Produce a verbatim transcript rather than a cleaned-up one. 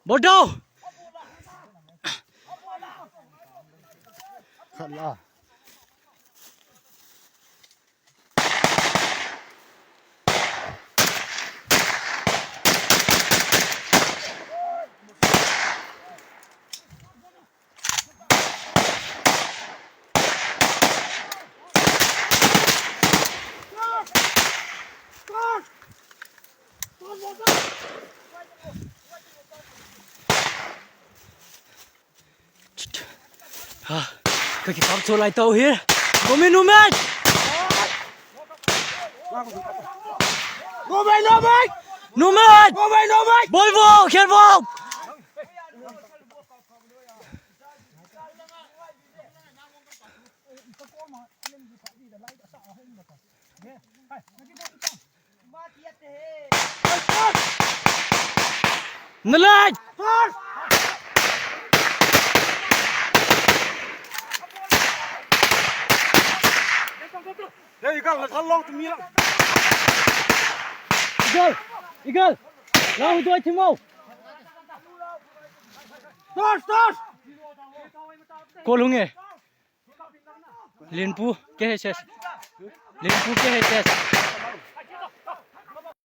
Botdau! Ah, kaki pam so lai tau here. Numei, numei. Numei, numei. Numei. Numei, numei. Bol bo, khel bo. Nalai! Igal! Igal! Lau hidoi thimo! Tos, tos! Kol hunge. Linpu, K H S. Linpu, K H S.